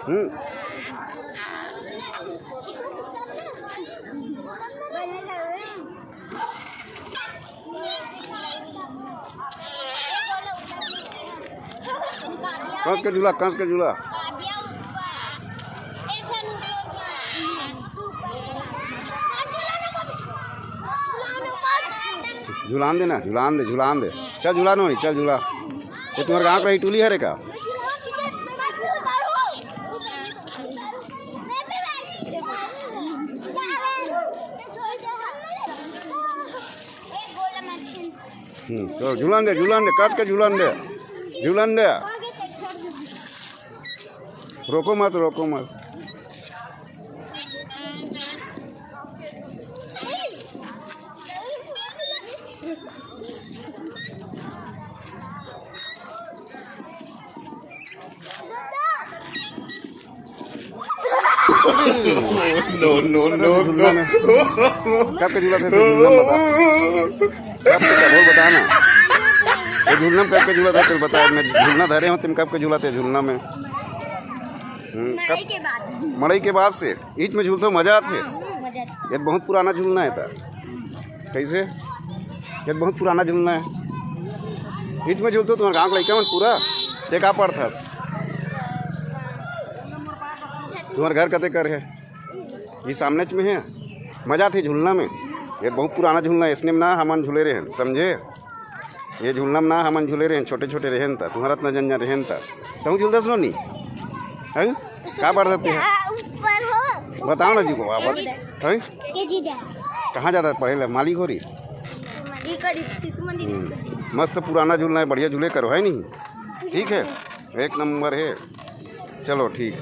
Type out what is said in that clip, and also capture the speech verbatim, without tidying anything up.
हम्म। कंस के झूला, कंस के झूला। झुलान दे ना, झुलान दे, झुलान दे। चल झुला नोनी, चल झुला। ये तुम्हारे गांव का ही टूली हरे का? हम्म, चलो झुलान दे, झुलान दे, काट के झुलान दे, झुलान दे। रोको मत, रोको मत। No, no, no, no। कब के झूला थे, झूलना में बता। कब के, बोल, बता ना। ये झूलना में कब के झूला थे, चल बता। मैं झूलना धरे हूँ, तुम कब के झूला थे झूलना में? हम्म, कब? मड़ई के बाद। मड़ई के बाद से ईच में झूलते हो, मजा आते? हाँ, मजा आते। ये बहुत पुराना झूलना है था। कैसे? ये बहुत पुराना झूलना है। ईच में झूलते हो, तुम्हारे गांव के लइका मन पूरा। ते का पढ़थस? तुम्हारे घर कते कर है? ये सामने में है, मजा आथे झूलना में। ये बहुत पुराना झूलना है, इसने में ना हमन झूले रहे, समझे? ये झूलना में ना हमन झूले रहे, छोटे छोटे रहेन ता, तुम्हारा इतना जन जन रहेन ता। तहूँ झूलते सुनो नी? हैं? का पढ़ सकते हैं? ऊपर हो। बताओ ना जी को, आप हैं? के जी दे। कहाँ जाता है पढ़े ला? मालिक हो रही? ये करी शिशु मंदिर। हम्म, मस्त पुराना झूलना है, बढ़िया झूले करो, है नहीं? ठीक है, एक नंबर है। चलो ठीक।